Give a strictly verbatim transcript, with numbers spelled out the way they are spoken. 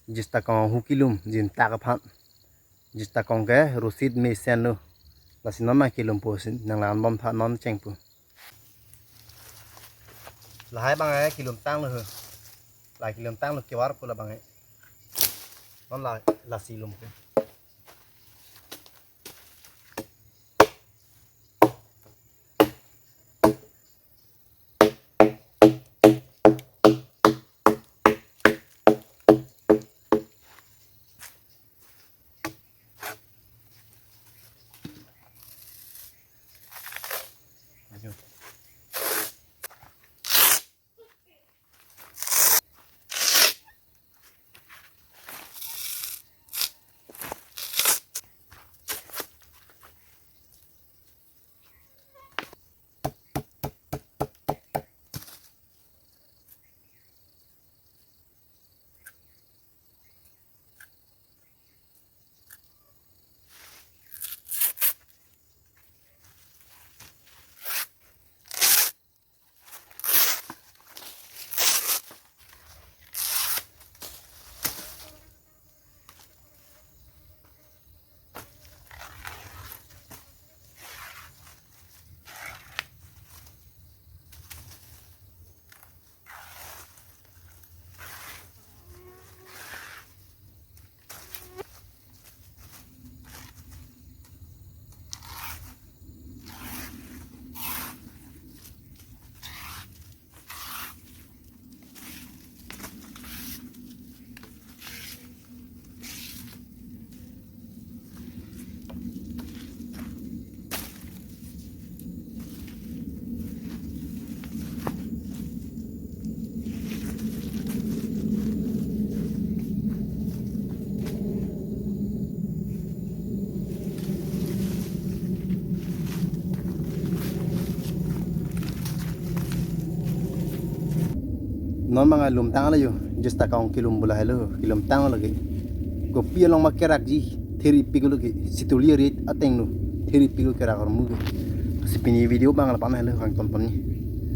Jis takong hu kilum, jin tak aphan. Jis takong ke rosit mesenlo. Lasi non ma kilumpo si nanglangbom tha non chengpo. Lahai abang ke kilum tanglo ho. Lahai kilum tanglo kevarpo labang ke. Non la, lasi lumpo. Non abang ke lum tanglo ho, jis takong kilum bula helo, kilum tanglo ke. Kopi along ma kerakji, theri piklo ke, situli rit atengno, theri piklo kerak armu ke. Si pini video abang lapu-an helo, kangton pon ni.